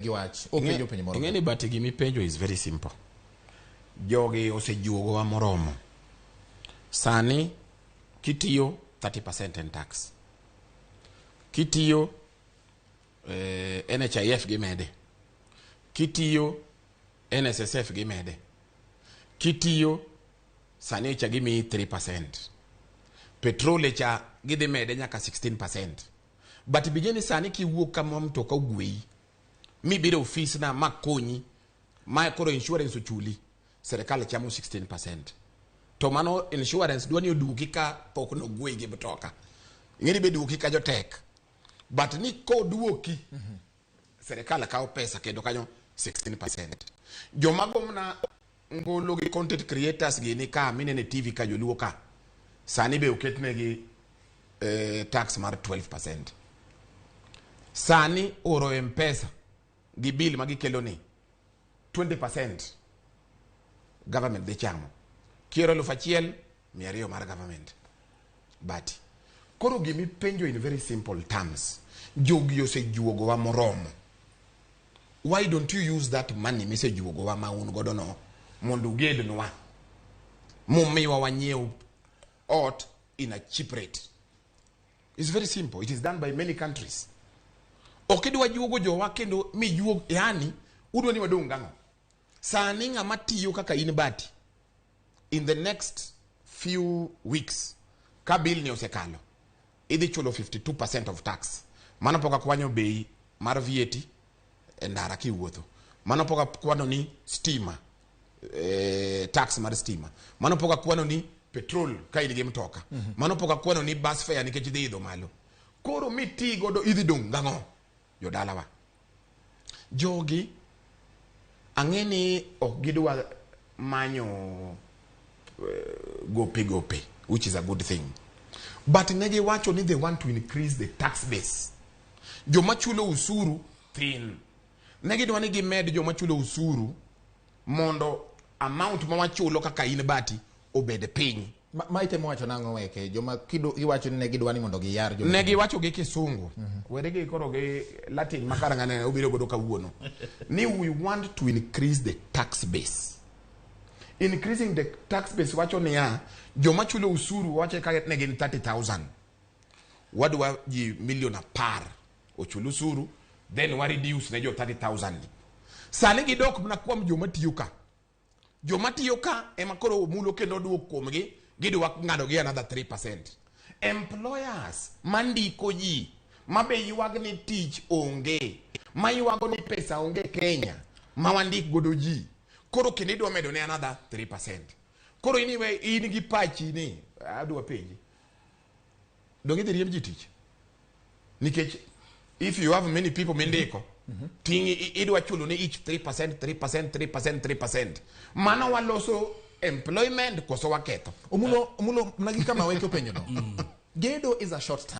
Gi wach openjo penjo moro. Ing'e ni but gimipenjo is very simple. Jogi osejuogowa moromo. Sani kitiyo 30% en tax. Kitiyo NHIF gimede. Kitiyo NSSF gimede. Kitiyo sani cha gimiyi 3%. Petrol cha gidhi mede nyaka 16%. But bigeni sani kiwuok kama mtoka ogweyi mibiro ofis na makonyi ma koro insurance ochuli, serikal chamo 16%. To mano insurance dwa ni oduoki ka pok nogweyi gi mtoka. Ing'eni be duoki ka jotek. But ni koduoki, serikal kawo pesa kendo kanyo 16%. Joma gomna ngolo gi content creators gini ka minene TV ka joluo ka sani be oketnegi tax mar 12%. Sani oro M-Pesa gi bill ma gikelo ni 20% government dhi chamo. Kioro 1200 mar government. But koro gimipenjo in very simple terms, jogi osejuogowa moromo. Why don't you use that money misejuogowa ma un godo no mondo ugednwa mumiwa wanyiew ot in a cheap rate? It's very simple. It is done by many countries. Ok idwa juogo jowa kendo mijuog, yani udwa ni wadong' gang'o? Sani ng'ama tiyo kaka in bati in the next few weeks ka bill ni osekalo idhi chulo 52% of tax. Mano pok akwanyo bei mar VAT e ndara kiwuotho. Mano pok akwano ni stima, tax mar stima. Mano pok akwano ni petrol ka in gi mtoka. Mano pok akwano ni bus fare nikech idhi idho malo. Koro miti godo idhi dong' gang'o? Jodalawa. Jogi ang'e ni ok gidwa manyo gope gope, which is a good thing. But ne giwacho ni they want to increase the tax base. Joma chulo usuru thin. Ne gidwa ni gimed joma chulo usuru mondo amount ma wachulo kaka in bati obed piny. Ma itemo wacho nang'o weke joma kido iwacho ni ne gidwa ni mondo giyar joma Ne giwacho gi kisungu. Were gi koro gi Latin ma kar ng'ane obiro godo kawuono. Ni we want to increase the tax base. Increasing the tax base wacho niya, joma chulo usuru wacho ka ne gin 30,000. Wadwa ji milion 10 ochul usuru, then wa reduce ne jo 30,000 ni. Sani gidok mana kuom joma tiyo ka. Joma tiyo ka ema koro omulo kendo oduok kuomgi, gidwa ng'ado gi another 3%. Employers mandiko ji mabe ywag ni tich onge, maywago ni pesa onge Kenya, ma wandik godo ji, koro kendo idwa medo ne another 3%. Koro in iwe in gi pachi ni adwa penji, donge idhi riemb ji tich? Nikech if you have many people mindiko, ting idwa chulo ne each 3%, 3%, 3%, 3%. Mano waloso employment koso waketho? Omulo, Omulo, mnagi kama weke openjo no. Gedo is a short term.